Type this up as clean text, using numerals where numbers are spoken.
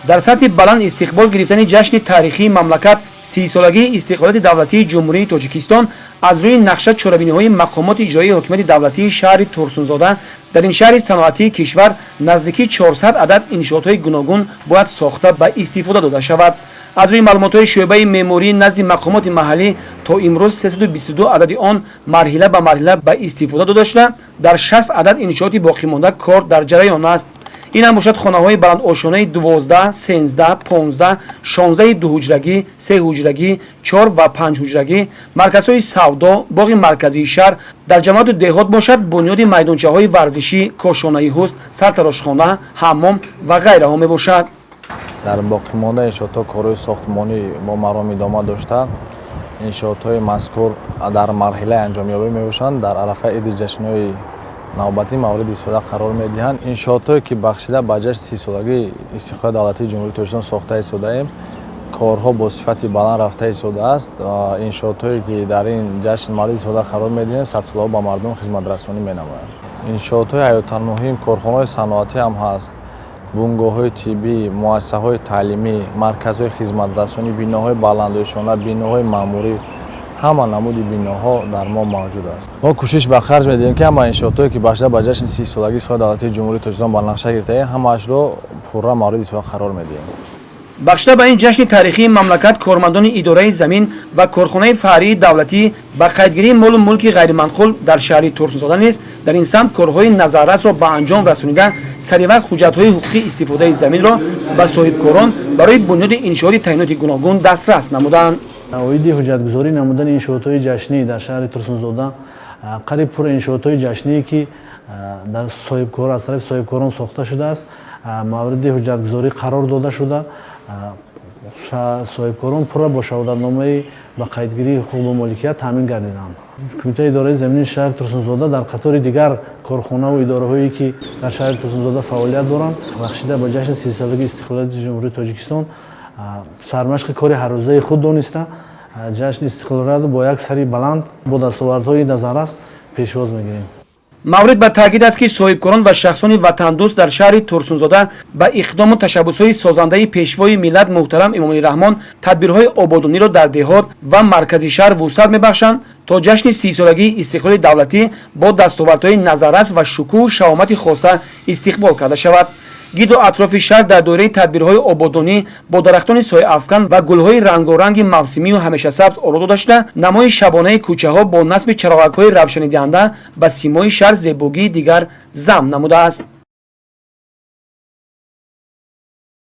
Дар сатҳи баланд истиқбол гирифтани ҷашни таърихии мамлакат, 30-солагии истиқлолияти давлатии Ҷумҳурии Тоҷикистон, аз рӯи нақша чорабиниҳои мақомоти иҷроии ҳокимияти давлатии шаҳри Турсунзода, дар ин шаҳри саноатии кишвар наздики 400 адад иншоотҳои гуногун бояд сохта ба истифода дода шавад. Аз рӯи маълумотҳои шӯъбаи меъмории назди мақомоти маҳаллӣ, то имрӯз 322 адади он марҳила ба марҳила ба истифода дода шуда, дар 60 адад иншооти боқимонда кор дар ҷараён аст. Ин ҳам бошад хонаҳои баландошонаи 12, 13, 15, 16, дуҳуҷрагӣ, сеҳуҷрагӣ, чор ва панҷҳуҷрагӣ, марказҳои савдо, боғи марказии шаҳр, дар ҷамоату деҳот бошад бунёди майдончаҳои варзишӣ, кошонаи ҳусн, сартарошхона, ҳаммом ва ғайраҳо мебошад. Дар боқимонда иншоотҳо корҳои сохтмонӣ бо маром идома дошта, иншоотҳои мазкур дар марҳилаи анҷомёбӣ мебошанд, дар арафаи иди ҷашнҳои навбатӣ мавриди истифода қарор медиҳанд. Иншоотҳое, ки бахшида ба ҷашни 30-солагии истиқлоли давлатии Ҷумҳурии Тоҷикистон сохта истодаем, корҳо бо сифати баланд рафта истодааст. Иншоотҳое, ки дар ин ҷашн мавриди истифода қарор медиҳем, садсолаҳо ба мардум хизматрасонӣ менамоянд. Иншоотҳои ҳаётан муҳим, корхонаҳои саноатӣ ҳам ҳаст, бунгоҳҳои тиббӣ, муассисаҳои таълимӣ, марказҳои хизматрасонӣ, биноҳои баландошёна, биноҳои маъмурӣ, ҳама намуди биноҳо дар мо мавҷуд аст. Мо кӯшиш ба харҷ медиҳем, ки ҳама иншоотҳое, ки бахшида ба ҷашни 30-солагии истиқлоли давлатии Ҷумҳурии Тоҷикистон ба нақша гирифтаем, ҳамаашро пурра мавриди истифода қарор медиҳем. Бахшида ба ин ҷашни таърихии мамлакат, кормандони идораи замин ва корхонаи фаръии давлатӣ ба қайдгирии молу мулки ғайриманқул дар шаҳри Турсунзода низ дар ин самт корҳои назаррасро ба анҷом расонида, саривақт ҳуҷҷатҳои ҳуқуқии истифодаи заминро ба соҳибкорон барои бунёди иншооти таъиноти гуногун дастрас намуданд. Оиди ҳуҷҷатгузорӣ намудани иншоотҳои ҷашнӣ дар шаҳри Турсунзода, қариб пурра иншоотҳои ҷашние, ки дар соҳибкор аз тарафи соҳибкорон сохта шудааст, мавриди ҳуҷҷатгузорӣ қарор дода шуда, соҳибкорон пурра бо шаҳодатномаи ба қайдгирии ҳуқуқ ба моликият таъмин гардиданд. Кумитаи идораи заминии шаҳри Турсунзода дар қатори дигар корхонаву идораҳое, ки дар шаҳри Турсунзода фаъолият доранд, бахшида ба ҷашни 30-солагии истиқлолияти Ҷумҳурии Тоҷикистон сармашқи кори ҳаррӯзаи худ дониста, ҷашни истиқлолиятро бо як сари баланд, бо дастовардҳои назаррас пешвоз мегирем. Маврид ба таъкид аст, ки соҳибкорон ва шахсони ватандӯст дар шаҳри Турсунзода ба иқдому ташаббусҳои созандаи Пешвои миллат муҳтарам Эмомалӣ Раҳмон тадбирҳои ободониро дар деҳот ва маркази шаҳр вусъат мебахшанд, то ҷашни 30-солагии истиқлоли давлатӣ бо дастовардҳои назаррас ва шукӯҳу шаҳомати хоса истиқбол карда шавад. Гирду атрофи шаҳр дар доираи тадбирҳои ободонӣ бо дарахтони сояафкан ва гулҳои рангоранги мавсимию ҳамешасабз оро дода шуда, намои шабонаи кӯчаҳо бо насби чароғакҳои равшанидиҳанда ба симои шаҳр зебогии дигар зам намудааст.